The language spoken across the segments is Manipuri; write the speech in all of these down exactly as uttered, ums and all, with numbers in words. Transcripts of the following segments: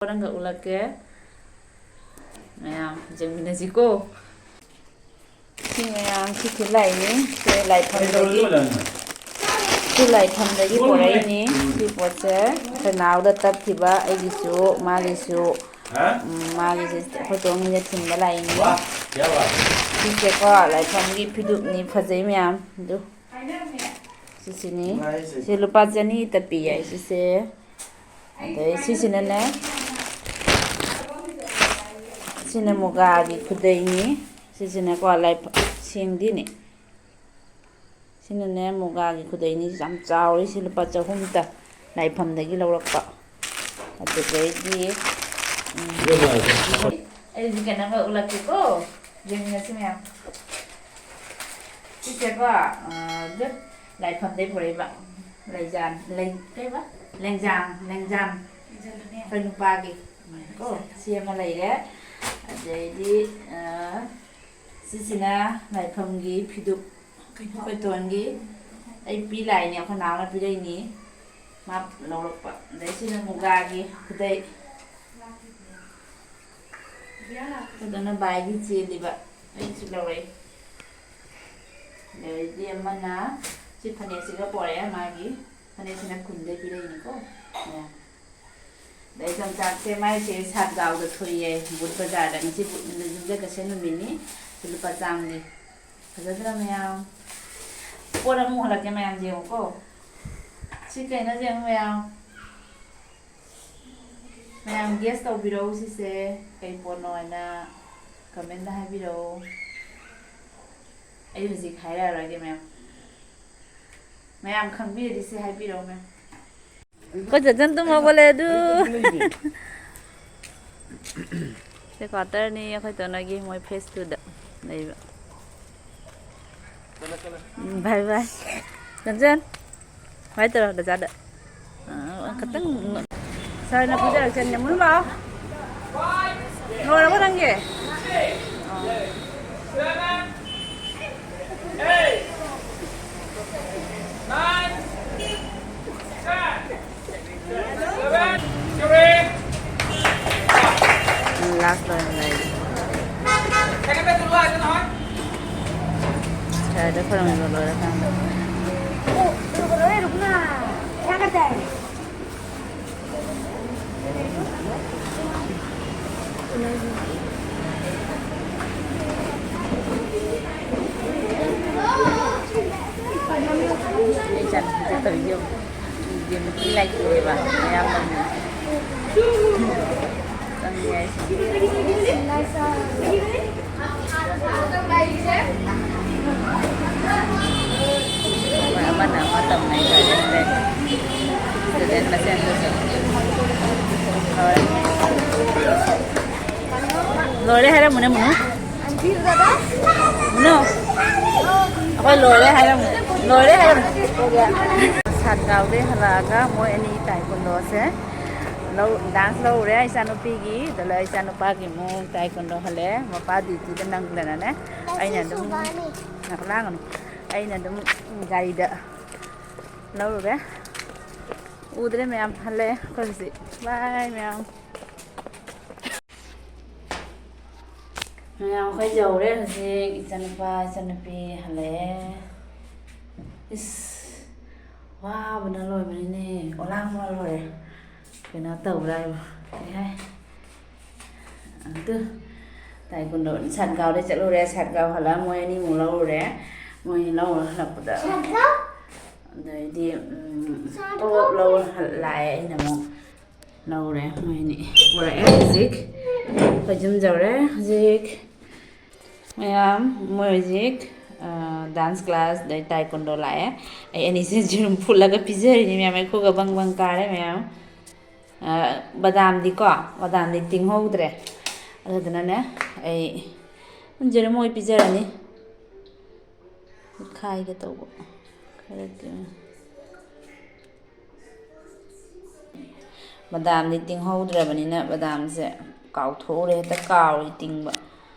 ꯅꯪꯒ ꯎꯠꯂꯛꯀꯦ꯫ ꯃꯌꯥꯝ ꯌꯦꯡꯃꯤꯟꯅꯁꯤꯀꯣ꯫ ꯁꯤ ꯃꯌꯥꯝ ꯁꯤꯁꯨ ꯂꯥꯛꯏꯅꯤ꯫ ꯁꯤ ꯂꯥꯏꯐꯝꯗꯒꯤ, ꯁꯤ ꯂꯥꯏꯐꯝꯗꯒꯤ ꯄꯣꯔꯛꯏꯅꯤ꯫ ꯁꯤ ꯄꯣꯠꯁꯦ ꯑꯩꯈꯣꯏ ꯅꯥꯎꯗ ꯇꯞꯈꯤꯕ, ꯑꯩꯒꯤꯁꯨ, ꯃꯥꯒꯤꯁꯨ꯫ ꯎꯝ, ꯃꯥꯒꯤꯁꯦ ꯑꯩꯈꯣꯏ ꯇꯣꯝꯒꯤꯅ ꯊꯤꯟꯕ ꯂꯥꯛꯏꯅꯤ꯫ ꯁꯤꯁꯦꯀꯣ ꯂꯥꯏꯐꯝꯒꯤ ꯐꯤꯗꯨꯛꯅꯤ, ꯐꯖꯩ ꯃꯌꯥꯝ꯫ ꯑꯗꯨ ꯁꯤꯁꯤꯅꯤ꯫ ꯁꯤ ꯂꯨꯄꯥ ꯆꯅꯤꯇ ꯄꯤ ꯍꯥꯏ ꯁꯤꯁꯦ꯫ ꯑꯗꯩ ꯁꯤꯁꯤꯅꯅꯦ, ꯁꯤꯅ ꯃꯨꯒꯥꯒꯤ ꯈꯨꯗꯩꯅꯤ꯫ ꯁꯤꯁꯤꯅꯀꯣ ꯂꯥꯏꯐ-, ꯁꯦꯡꯗꯤꯅꯤ꯫ ꯁꯤꯅꯅꯦ ꯃꯨꯒꯥꯒꯤ ꯈꯨꯗꯩꯅꯤ, ꯌꯥꯝ ꯆꯥꯎꯔꯤ꯫ ꯁꯤ ꯂꯨꯄꯥ ꯆꯍꯨꯝꯇ ꯂꯥꯏꯐꯝꯗꯒꯤ ꯂꯧꯔꯛꯄ꯫ ꯑꯗꯨꯗꯩꯗꯤ, ꯎꯝ, ꯑꯩ ꯍꯧꯖꯤꯛ ꯀꯩꯅꯣꯝꯒ ꯎꯠꯂꯛꯀꯦꯀꯣ, ꯌꯦꯡꯃꯤꯟꯅꯁꯤ ꯃꯌꯥꯝ꯫ ꯁꯤꯁꯦꯀꯣ, ꯑ, ꯑꯗꯨ ꯂꯥꯏꯐꯝꯗꯩ ꯄꯨꯔꯛꯏꯕ ꯂꯩꯖꯥꯟ, ꯂꯩ-, ꯀꯩꯕ? ꯂꯦꯡꯖꯥꯝ, ꯂꯦꯡꯖꯥꯝ꯫ ꯑꯩꯈꯣꯏ ꯅꯨꯄꯥꯒꯤ ꯀꯣ, ꯁꯤ ꯑꯃ ꯂꯩꯔꯦ꯫ ꯑꯗꯩꯗꯤ, ꯑ, ꯁꯤꯁꯤꯅ ꯂꯥꯏꯐꯝꯒꯤ ꯐꯤꯗꯨꯛ, ꯑꯩꯈꯣꯏ ꯇꯣꯟꯒꯤ꯫ ꯑꯩ ꯄꯤ ꯂꯥꯛꯏꯅꯤ, ꯑꯩꯈꯣꯏ ꯅꯥꯎꯅ ꯄꯤꯔꯛꯏꯅꯤ꯫ ꯃꯥ ꯂꯧꯔꯛꯄ꯫ ꯑꯗꯩ ꯁꯤꯅ ꯃꯨꯒꯥꯒꯤ ꯈꯨꯗꯩ꯫ ꯑꯗꯨꯅ ꯕꯥꯏꯒꯤ ꯆꯦꯜꯂꯤꯕ꯫ ꯑꯩꯁꯨ ꯂꯧꯔꯛꯏ꯫ ꯑꯗꯩꯗꯤ ꯑꯃꯅ ꯁꯤ ꯐꯅꯦꯛꯁꯤꯒ ꯄꯣꯔꯛꯑꯦ ꯃꯥꯒꯤ꯫ ꯐꯅꯦꯛꯁꯤꯅ ꯈꯨꯟꯗꯩ ꯄꯤꯔꯛꯏꯅꯤꯀꯣ꯫ ꯃꯌꯥꯝ꯫ ꯑꯗꯩ ꯌꯣꯡꯆꯥꯛꯁꯦ ꯃꯥꯏꯁꯦ ꯁꯥꯠꯒꯥꯎꯗ ꯊꯣꯛꯑꯦ, ꯕꯨꯠ ꯕꯖꯥꯔꯗ꯫ ꯉꯁꯤ ꯕꯨꯠ, ꯌꯨꯝꯖꯀꯩꯁ ꯅꯨꯃꯤꯠꯅꯤ꯫ ꯁꯤ ꯂꯨꯄꯥ ꯆꯥꯝꯃꯒꯤ꯫ ꯐꯖꯗ꯭ꯔꯥ ꯃꯌꯥꯝ? ꯄꯣꯠ ꯑꯃꯨꯛ ꯍꯜꯂꯛꯀꯦ ꯃꯌꯥꯝ ꯌꯦꯡꯉꯨꯀꯣ꯫ ꯁꯤ ꯀꯩꯅꯣ ꯌꯦꯡꯉꯨ ꯃꯌꯥꯝ꯫ ꯃꯌꯥꯝ guess ꯇꯧꯕꯤꯔꯛꯎ ꯁꯤꯁꯦ ꯀꯩ ꯄꯣꯠꯅꯣ ꯍꯥꯏꯅ comment ꯍꯥꯏꯕꯤꯔꯛꯎ꯫ ꯑꯩ ꯍꯧꯖꯤꯛ ꯍꯥꯏꯔꯛꯑꯔꯣꯏꯒꯦ ꯃꯌꯥꯝ꯫ ꯃꯌꯥꯝ ꯈꯪꯕꯤꯔꯗꯤ ꯁꯤ ꯍꯥꯏꯕꯤꯔꯛꯑꯣ ꯃꯌꯥꯝ꯫ ꯑꯩꯈꯣꯏ ꯆꯟꯆꯟ ꯇꯨꯝ ꯍꯧꯒꯠꯂꯦ ꯑꯗꯨ꯫ ꯁꯤ quarterꯅꯤ ꯑꯩꯈꯣꯏ ꯇꯣꯅꯒꯤ ꯃꯣꯏ phase twoꯗ ꯂꯩꯕ꯫ ꯎꯝ, bye bye꯫ ꯆꯟꯆꯟ, bye ꯇꯧꯔꯣ ꯗꯗꯥꯗ꯫ ꯑꯥ, ꯈꯇꯪ ꯁꯥꯔꯅ ꯄꯤꯖꯔꯛꯆꯅꯤ꯫ ꯃꯨꯟ ꯂꯥꯛꯑꯣ꯫ ꯂꯣꯏꯔꯕꯣ ꯅꯪꯒꯤ? ꯑꯥ꯫ ꯀ꯭ꯂꯥꯁ ꯂꯣꯏꯔꯝꯗꯥꯏꯒꯤ꯫ ꯁ꯭ꯋꯥꯏꯗ ꯈꯣꯏꯔꯝꯕ ꯂꯣꯏꯔꯀꯥꯟꯗ꯫ ꯑꯩ ꯏꯆꯥꯅꯨꯄꯤ ꯆꯠꯇꯕꯤꯗꯣ ꯌꯦꯡꯉꯣ꯫ ꯌꯦꯡꯉꯣ, ꯅꯨꯄꯤ ꯂꯥꯏ ꯇꯣꯛꯑꯦꯕ, ꯃꯌꯥꯝ ꯂꯧꯅꯤ꯫ ꯆꯪꯉꯦ ꯍꯥꯏꯁꯤꯅꯤ꯫ ꯃꯣꯏ ꯑꯃꯅ ꯑꯃ ꯇꯧꯅꯩ ꯇꯧꯔꯦ꯫ ꯁ꯭ꯇꯨꯗꯦꯟ ꯃꯁꯦꯟꯗꯨꯁꯨ ꯂꯣꯏꯔꯦ꯫ ꯂꯣꯏꯔꯦ ꯍꯥꯏꯔꯝꯃꯨꯅꯦ, ꯃꯨꯅꯨ꯫ ꯃꯨꯅꯨ꯫ ꯑꯩꯈꯣꯏ ꯂꯣꯏꯔꯦ ꯍꯥꯏꯔꯝꯃꯨ꯫ ꯂꯣꯏꯔꯦ ꯍꯥꯏꯔꯝꯃꯨ꯫ ꯁꯥꯠꯒꯥꯎꯗꯩ ꯍꯜꯂꯛꯑꯒ ꯃꯣꯏ ꯑꯅꯤ ꯇꯥꯏꯀꯨꯟꯗꯣꯁꯦ ꯂꯧ, ꯗꯥꯟꯁ ꯂꯧꯔꯦ ꯏꯆꯥꯅꯨꯄꯤꯒꯤ, ꯑꯗꯨꯒ ꯏꯆꯥꯅꯨꯄꯥꯒꯤ ꯑꯃꯨꯛ ꯇꯥꯏꯀꯨꯟꯗꯣ ꯍꯜꯂꯛꯑꯦ꯫ ꯃꯄꯥ ꯗ꯭ꯌꯨꯇꯤꯗ ꯅꯪꯗꯅꯅꯦ꯫ ꯑꯩꯅ ꯑꯗꯨꯝ, ꯉꯥꯏꯈꯣ, ꯂꯥꯡꯒꯅꯨ꯫ ꯑꯩꯅ ꯑꯗꯨꯝ ꯒꯥꯔꯤꯗ ꯂꯧꯔꯨꯔꯦ꯫ ꯎꯗ꯭ꯔꯦ ꯃꯌꯥꯝ, ꯍꯜꯂꯛꯑꯦ ꯑꯩꯈꯣꯏ ꯍꯧꯖꯤꯛ꯫ ꯕꯥꯏ ꯃꯌꯥꯝ꯫ ꯃꯌꯥꯝ ꯑꯩꯈꯣꯏ ꯌꯧꯔꯦ ꯍꯧꯖꯤꯛ꯫ ꯏꯆꯥꯅꯨꯄꯥ, ꯏꯆꯥꯅꯨꯄꯤ ꯍꯜꯂꯛꯑꯦ꯫ ꯏꯁ, ꯋꯥꯕꯅ ꯂꯣꯏꯕꯅꯤꯅꯦ꯫ ꯑꯣꯂꯥꯡꯕꯅ ꯂꯣꯏꯔꯦ꯫ ꯀꯩꯅꯣ ꯇꯧꯕ꯭ꯔꯥ ꯍꯥꯏꯕ? ꯀꯩ ꯍꯥꯏ? ꯑꯗꯨ ꯇꯥꯏꯀꯨꯟꯗꯣ ꯁꯥꯠꯒꯥꯎꯗꯩ ꯆꯠꯂꯨꯔꯦ꯫ ꯁꯥꯠꯒꯥꯎ ꯍꯜꯂꯛꯑ ꯃꯣꯏ ꯑꯅꯤꯃꯨꯛ ꯂꯧꯔꯨꯔꯦ꯫ ꯃꯣꯏ ꯑꯅꯤ ꯂꯧꯔ ꯍꯜꯂꯛꯄꯗ ꯑꯗꯩꯗꯤ, ꯎꯝ, ꯄꯣꯞ ꯂꯧꯔ ꯍꯜ-, ꯂꯥꯛꯑꯦ꯫ ꯑꯩꯅ ꯑꯃꯨꯛ ꯂꯧꯔꯦ꯫ ꯃꯣꯏ ꯑꯅꯤ ꯄꯨꯔꯛꯑꯦ꯫ ꯍꯧꯖꯤꯛ ꯑꯩꯈꯣꯏ ꯌꯨꯝ ꯌꯧꯔꯦ꯫ ꯍꯧꯖꯤꯛ ꯃꯌꯥꯝ ꯃꯣꯏ ꯍꯧꯖꯤꯛ, ꯑ, ꯗꯥꯟꯁ ꯀ꯭ꯂꯥꯁ, ꯑꯗꯩ ꯇꯥꯏꯀꯨꯟꯗꯣ ꯂꯥꯛꯑꯦ꯫ ꯑꯩ ꯑꯅꯤꯁꯦ ꯌꯦꯔꯨꯝ ꯐꯨꯠꯂꯒ ꯄꯤꯖꯔꯤꯅꯤ ꯃꯌꯥꯝ꯫ ꯑꯩ ꯈꯨꯒ ꯕꯪ ꯕꯪ ꯀꯥꯔꯦ ꯃꯌꯥꯝ꯫ ꯑ, ꯕꯗꯥꯝꯗꯤꯀꯣ, ꯕꯗꯥꯝꯗꯤ ꯇꯤꯡꯍꯧꯗ꯭ꯔꯦ꯫ ꯑꯗꯨꯗꯨꯅꯅꯦ, ꯑꯩ ꯌꯦꯔꯨꯝ ꯑꯣꯏ ꯄꯤꯖꯔꯅꯤ꯫ ꯈꯥꯏꯒꯦ ꯇꯧꯕ ꯈꯔ꯫ ꯕꯗꯥꯝꯗꯤ ꯇꯤꯡꯍꯧꯗ꯭ꯔꯕꯅꯤꯅ ꯕꯗꯥꯝꯁꯦ ꯀꯥꯎꯊꯣꯛꯎꯔꯦ, ꯍꯦꯛꯇ ꯀꯥꯎꯔꯦ ꯇꯤꯡꯕ꯫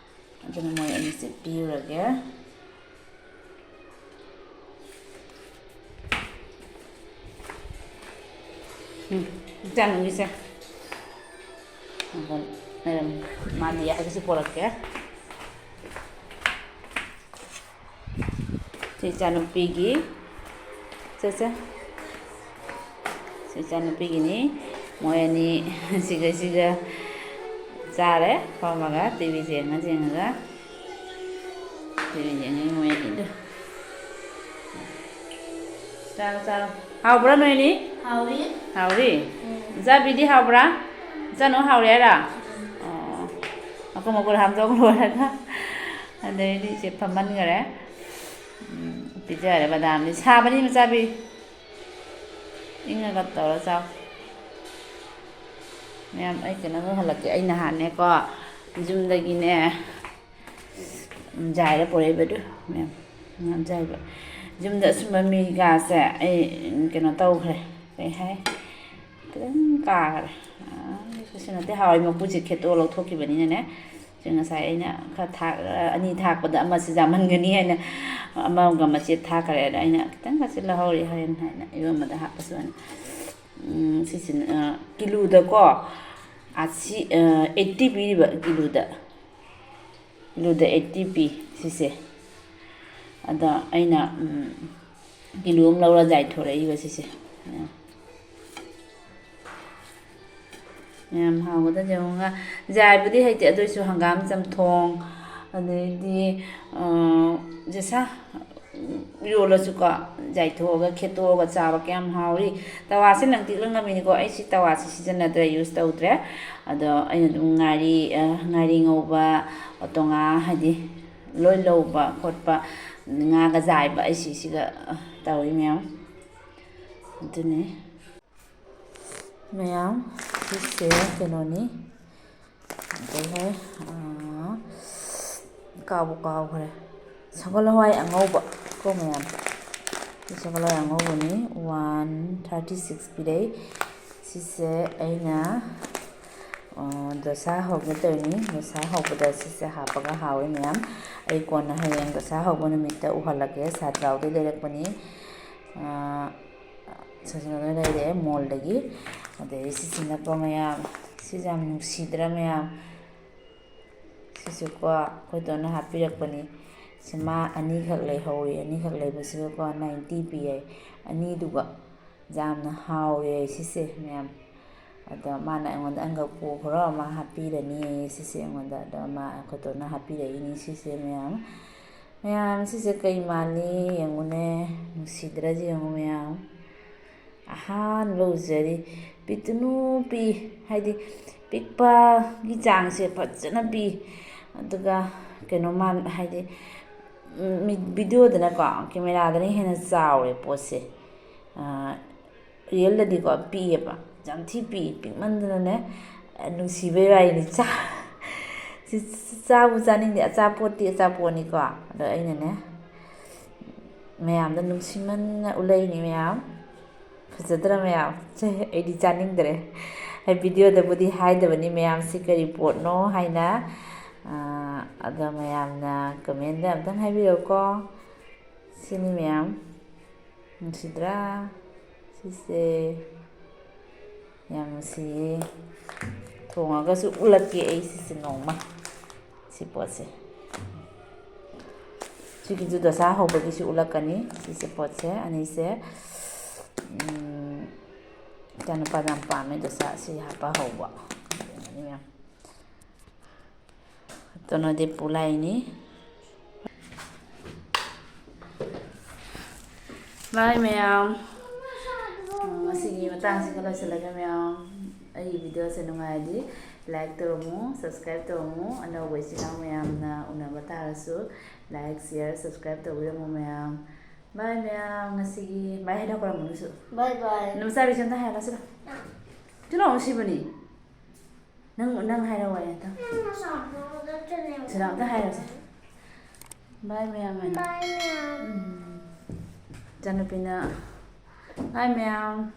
ꯑꯗꯨꯅ ꯃꯣꯏ ꯑꯅꯤꯁꯦ ꯄꯤꯔꯨꯔꯒꯦ꯫ ꯎꯝ, ꯏꯆꯥꯅꯨꯡꯒꯤꯁꯦ꯫ ꯃꯥꯗꯤ ꯍꯥꯏꯒꯤꯁꯨ ꯄꯣꯔꯛꯀꯦ꯫ ꯁꯤ ꯏꯆꯥꯅꯨꯄꯤꯒꯤ, ꯁꯦ, ꯁꯦ꯫ ꯁꯤ ꯏꯆꯥꯅꯨꯄꯤꯒꯤꯅꯤ꯫ ꯃꯣꯏ ꯑꯅꯤ ꯁꯤꯒ ꯁꯤꯒ ꯆꯥꯔꯦ ꯐꯝꯃꯒ, ꯇꯤ ꯚꯤ ꯌꯦꯡꯉ ꯌꯦꯡꯉꯒ꯫ ꯇꯤ ꯚꯤ ꯌꯦꯡꯉꯤ ꯃꯣꯏ ꯑꯅꯤꯗꯣ꯫ ꯆꯥꯔꯣ, ꯆꯥꯔꯣ꯫ ꯍꯥꯎꯕ꯭ꯔꯥ ꯅꯣꯏꯅꯤ? ꯍꯥꯎꯏ꯫ ꯍꯥꯎꯔꯤ? ꯎꯝ꯫ ꯏꯆꯥꯕꯤꯗꯤ ꯍꯥꯎꯕ꯭ꯔꯥ? ꯏꯆꯥꯅꯨ ꯍꯥꯎꯔꯤ ꯍꯥꯏꯔꯣ? ꯎꯝ꯫ ꯑꯣ꯫ ꯃꯀꯨ ꯃꯀꯨ ꯍꯥꯝꯗꯣꯛ ꯂꯣꯏꯔꯒ ꯑꯗꯩꯗꯤ ꯏꯆꯦ ꯐꯝꯍꯟꯈꯔꯦ꯫ ꯎꯝ, ꯄꯤꯖꯔꯦ ꯕꯗꯥꯝꯗꯤ꯫ ꯁꯥꯕꯅꯤ ꯃꯆꯥꯕꯤ꯫ ꯏꯪꯉꯒ ꯇꯧꯔ ꯆꯥꯎ꯫ ꯃꯌꯥꯝ, ꯑꯩ ꯀꯩꯅꯣ ꯍꯜꯂꯛꯀꯦ꯫ ꯑꯩ ꯅꯍꯥꯟꯅꯦꯀꯣ, ꯌꯨꯝꯗꯒꯤꯅꯦ, ꯖꯥꯏꯔ ꯄꯨꯔꯛꯏꯕꯗꯨ, ꯃꯌꯥꯝ, ꯉꯥ ꯖꯥꯏꯕ꯫ ꯌꯨꯝꯗ ꯑꯁꯨꯝꯕ ꯃꯤꯒꯥꯁꯦ ꯑꯩ ꯀꯩꯅꯣ ꯇꯧꯈ꯭ꯔꯦ꯫ ꯀꯩ ꯍꯥꯏ? ꯈꯤꯇꯪ ꯀꯥꯈ꯭ꯔꯦ꯫ ꯑꯥ, ꯀꯩꯁꯨ ꯅꯠꯇꯦ, ꯍꯥꯎꯋꯤ꯫ ꯃꯀꯨꯁꯦ ꯈꯦꯠꯇꯣꯛꯑ ꯂꯧꯊꯣꯛꯈꯤꯕꯅꯤꯅꯅꯦ꯫ ꯁꯤ ꯉꯁꯥꯏ ꯑꯩꯅ ꯈꯔ ꯊꯥꯛ-, ꯑꯅꯤ ꯊꯥꯛꯄꯗ ꯑꯃꯁꯤ ꯌꯥꯝꯃꯟꯒꯅꯤ ꯍꯥꯏꯅ ꯑꯃꯒ ꯃꯆꯦꯠ ꯊꯥꯛꯈ꯭ꯔꯦ꯫ ꯑꯗ ꯑꯩꯅ ꯈꯤꯇꯪ ꯈꯛꯁꯤ ꯂꯧꯍꯧꯔꯤ ꯍꯣꯔꯦꯟ ꯍꯥꯏꯅ ꯏꯔꯣꯟꯕꯗ ꯍꯥꯞꯄꯁꯨ ꯍꯥꯏꯅ꯫ ꯎꯝ, ꯁꯤꯁꯤꯅ, ꯑ, ꯀꯤꯂꯨꯗꯀꯣ, ꯑꯁꯤ, ꯑ, ꯑꯩꯠꯇꯤ ꯄꯤꯔꯤꯕ ꯀꯤꯂꯨꯗ꯫ ꯀꯤꯂꯨꯗ ꯑꯩꯠꯇꯤ ꯄꯤ ꯁꯤꯁꯦ꯫ ꯑꯗ ꯑꯩꯅ, ꯎꯝ, ꯀꯤꯂꯣ ꯑꯃ ꯂꯧꯔ ꯌꯥꯏꯊꯣꯔꯛꯏꯕ ꯁꯤꯁꯦ꯫ ꯃꯌꯥꯝ ꯍꯥꯎꯒꯗꯕꯁꯦ ꯌꯦꯡꯉꯨ꯫ ꯉꯥ ꯌꯥꯏꯕꯗꯤ ꯍꯩꯇꯦ, ꯑꯗꯨ ꯑꯣꯏꯁꯨ ꯍꯪꯒꯥꯝ ꯆꯝꯊꯣꯡ, ꯑꯗꯩꯗꯤ, ꯑ, ꯖꯦꯁꯥ ꯏꯔꯣꯜꯂꯁꯨꯀꯣ, ꯌꯥꯏꯊꯣꯛꯑꯒ ꯈꯦꯠꯇꯣꯛꯑꯒ ꯆꯥꯕ ꯀꯌꯥꯝ ꯍꯥꯎꯔꯤ꯫ ꯇꯋꯥꯁꯦ ꯂꯪꯇ꯭ꯔꯤꯛ ꯂꯪꯉꯝꯃꯤꯅꯤꯀꯣ꯫ ꯑꯩ ꯁꯤ ꯇꯋꯥꯁꯦ ꯁꯤꯖꯤꯟꯅꯗ꯭ꯔꯦ, use ꯇꯧꯗ꯭ꯔꯦ꯫ ꯑꯗꯣ ꯑꯩꯅ ꯑꯗꯨꯝ ꯉꯥꯔꯤ, ꯑ, ꯉꯥꯔꯤ ꯉꯧꯕ, ꯎꯇꯣꯡꯉꯥ ꯍꯥꯏꯗꯤ ꯂꯣꯏ ꯂꯧꯕ ꯈꯣꯠꯄ, ꯉꯥꯒ ꯌꯥꯏꯕ ꯑꯩ ꯁꯤꯁꯤꯒ, ꯑ, ꯇꯧꯏ ꯃꯌꯥꯝ꯫ ꯑꯗꯨꯅꯤ꯫ ꯃꯌꯥꯝ, ꯁꯤꯁꯦ ꯀꯩꯅꯣꯅꯤ, ꯀꯩ ꯍꯥꯏ, ꯑꯥ, ꯀꯥꯎꯕꯨ ꯀꯥꯎꯈ꯭ꯔꯦ꯫ ꯁꯒꯣꯜ ꯍꯋꯥꯏ ꯑꯉꯧꯕ ꯀꯣ ꯃꯌꯥꯝ, ꯁꯤ ꯁꯒꯣꯜ ꯍꯋꯥꯏ ꯑꯉꯧꯕꯅꯤ꯫ One thirty six ꯄꯤꯔꯛꯏ꯫ ꯁꯤꯁꯦ ꯑꯩꯅ, ꯑꯥ, ꯗꯣꯁꯥ ꯍꯧꯒꯦ ꯇꯧꯔꯤꯅꯤ꯫ ꯗꯣꯁꯥ ꯍꯧꯕꯗ ꯁꯤꯁꯦ ꯍꯥꯞꯄꯒ ꯍꯥꯎꯏ ꯃꯌꯥꯝ꯫ ꯑꯩ ꯀꯣꯟꯅ ꯍꯌꯦꯡ ꯗꯣꯁꯥ ꯍꯧꯕ ꯅꯨꯃꯤꯠꯇ ꯎꯍꯜꯂꯛꯀꯦ꯫ ꯁꯥꯇ꯭ꯔꯥꯎꯗꯩ ꯂꯩꯔꯛꯄꯅꯤ꯫ ꯑꯥ, ꯁꯤꯁꯤꯅ ꯂꯣꯏ ꯂꯩꯔꯦ ꯃꯣꯜꯗꯒꯤ꯫ ꯑꯗꯩ ꯁꯤꯁꯤꯅꯀꯣ ꯃꯌꯥꯝ, ꯁꯤꯁꯦ ꯌꯥꯝ ꯅꯨꯡꯁꯤꯗ꯭ꯔꯥ ꯃꯌꯥꯝ? ꯁꯤꯁꯨꯀꯣ ꯑꯩꯈꯣꯏ ꯇꯣꯟꯅ ꯍꯥꯞꯄꯤꯔꯛꯄꯅꯤ꯫ ꯁꯤ ꯃꯥ ꯑꯅꯤꯈꯛ ꯂꯩꯍꯧꯔꯤ, ꯑꯅꯤꯈꯛ ꯂꯩꯕꯁꯤꯒꯀꯣ ninety ꯄꯤ ꯍꯥꯏ꯫ ꯑꯅꯤꯗꯨꯒ ꯌꯥꯝꯅ ꯍꯥꯎꯔꯦ ꯍꯥꯏ ꯁꯤꯁꯦ ꯃꯌꯥꯝ꯫ ꯑꯗꯣ ꯃꯥꯅ ꯑꯩꯉꯣꯟꯗ "ꯑꯪꯒ ꯄꯨꯈ꯭ꯔꯣ, ꯃꯥ ꯍꯥꯞꯄꯤꯔꯅꯤ" ꯍꯥꯏꯌꯦ ꯁꯤꯁꯦ ꯑꯩꯉꯣꯟꯗ꯫ ꯑꯗꯣ ꯃꯥ ꯑꯩꯈꯣꯏ ꯇꯣꯟꯅ ꯍꯥꯞꯄꯤꯔꯛꯏꯅꯤ ꯁꯤꯁꯦ ꯃꯌꯥꯝ꯫ ꯃꯌꯥꯝ, ꯁꯤꯁꯦ ꯀꯩ ꯃꯥꯜꯂꯤ ꯌꯦꯡꯉꯨꯅꯦ, ꯅꯨꯡꯁꯤꯗ꯭ꯔꯁꯦ ꯌꯦꯡꯉꯨ ꯃꯌꯥꯝ꯫ ꯑꯍꯥꯟꯕ ꯎꯖꯔꯤ꯫ ꯄꯤꯛꯇꯨꯅꯨ ꯄꯤ, ꯍꯥꯏꯗꯤ ꯄꯤꯛꯄꯒꯤ ꯆꯥꯡꯁꯦ ꯐꯖꯅ ꯄꯤ꯫ ꯑꯗꯨꯒ ꯀꯩꯅꯣ ꯃꯥꯟ-, ꯍꯥꯏꯗꯤ, ꯎꯝ, ꯃꯤ-, videoꯗꯅꯀꯣ, cameraꯗꯅ ꯍꯦꯟꯅ ꯆꯥꯎꯔꯦ ꯄꯣꯠꯁꯦ꯫ ꯑꯥ, realꯗꯗꯤꯀꯣ ꯄꯤꯛꯑꯦꯕ, ꯌꯥꯝ ꯊꯤ ꯄꯤꯛꯏ꯫ ꯄꯤꯛꯃꯟꯗꯅꯅꯦ, ꯅꯨꯡꯁꯤꯕꯩ ꯋꯥꯔꯤꯅꯤ꯫ ꯆꯥ-, ꯁꯤ ꯆꯥꯕꯨ ꯆꯥꯅꯤꯡꯗꯦ꯫ ꯑꯆꯥꯄꯣꯠꯇꯤ ꯑꯆꯥꯄꯣꯠꯅꯤꯀꯣ꯫ ꯑꯗꯣ ꯑꯩꯅꯅꯦ, ꯃꯌꯥꯝꯗ ꯅꯨꯡꯁꯤꯃꯟꯅ ꯎꯠꯂꯛꯏꯅꯤ ꯃꯌꯥꯝ꯫ ꯐꯖꯗ꯭ꯔꯥ ꯃꯌꯥꯝ? ꯁꯦ, ꯑꯩꯗꯤ ꯆꯥꯅꯤꯡꯗ꯭ꯔꯦ꯫ ꯑꯩ videoꯗꯕꯨꯗꯤ ꯍꯥꯏꯗꯕꯅꯤ ꯃꯌꯥꯝ ꯁꯤ ꯀꯔꯤ ꯄꯣꯠꯅꯣ ꯍꯥꯏꯅ꯫ ꯑꯥ, ꯑꯗꯣ ꯃꯌꯥꯝꯅ commentꯗ ꯑꯝꯇꯪ ꯍꯥꯏꯕꯤꯔꯛꯎꯀꯣ꯫ ꯁꯤꯅꯤ ꯃꯌꯥꯝ꯫ ꯅꯨꯡꯁꯤꯗ꯭ꯔꯥ? ꯁꯤꯁꯦ ꯌꯥꯝ ꯅꯨꯡꯁꯤꯌꯦ꯫ ꯊꯣꯡꯉꯒꯁꯨ ꯎꯠꯂꯛꯀꯦ ꯑꯩ ꯁꯤꯁꯦ ꯅꯣꯡꯃ꯫ ꯁꯤ ꯄꯣꯠꯁꯦ꯫ ꯁꯤꯒꯤꯁꯨ ꯗꯣꯁꯥ ꯍꯧꯕꯒꯤꯁꯨ ꯎꯠꯂꯛꯀꯅꯤ꯫ ꯁꯤꯁꯦ ꯄꯣꯠꯁꯦ ꯑꯅꯤꯁꯦ꯫ ꯎꯝ, ꯏꯆꯥꯅꯨꯄꯥꯅ ꯌꯥꯝ ꯄꯥꯝꯃꯦ ꯗꯣꯁꯥ ꯁꯤ ꯍꯥꯞꯄ ꯍꯧꯕ꯫ ꯌꯦꯡꯉꯨꯅꯦ ꯃꯌꯥꯝ꯫ ꯇꯣꯅꯣꯗꯤ ꯄꯨꯂꯥꯏꯅꯤ꯫ Bye ꯃꯌꯥꯝ꯫ ꯎꯝ, ꯉꯁꯤꯒꯤ ꯃꯇꯥꯡꯁꯤꯒ ꯂꯣꯏꯁꯤꯜꯂꯒꯦ ꯃꯌꯥꯝ꯫ ꯑꯩꯒꯤ videoꯁꯦ ꯅꯨꯡꯉꯥꯏꯔꯗꯤ like ꯇꯧꯔꯝꯃꯨ, subscribe ꯇꯧꯔꯝꯃꯨ꯫ ꯑꯅꯧꯕ ꯏꯆꯤꯜ ꯏꯅꯥꯎ ꯃꯌꯥꯝꯅ ꯎꯅꯕ ꯇꯥꯔꯁꯨ like, share, subscribe ꯇꯧꯕꯤꯔꯝꯃꯨ ꯃꯌꯥꯝ꯫ Bye ꯃꯌꯥꯝ꯫ ꯉꯁꯤꯒꯤ bye ꯍꯥꯏꯗꯣꯛꯈ꯭ꯔꯝꯃꯨ ꯅꯪꯁꯨ꯫ Bye bye꯫ ꯅꯃꯆꯥꯕꯤꯁꯨ ꯑꯝꯇ ꯍꯥꯏꯔꯣ ꯁꯤꯗ꯫ ꯆꯠꯂꯣ ꯁꯤꯕꯅꯤ꯫ ꯅꯪ, ꯅꯪ ꯍꯥꯏꯔꯛꯑꯣ ꯑꯝꯇ꯫ ꯁꯤꯗ ꯑꯝꯇ ꯍꯥꯏꯔꯣꯁꯦ꯫ Bye ꯃꯌꯥꯝ ꯍꯥꯏꯅ꯫ Bye ꯃꯌꯥꯝ꯫ ꯎꯝ꯫ ꯏꯆꯥꯅꯨꯄꯤꯅ bye ꯃꯌꯥꯝ꯫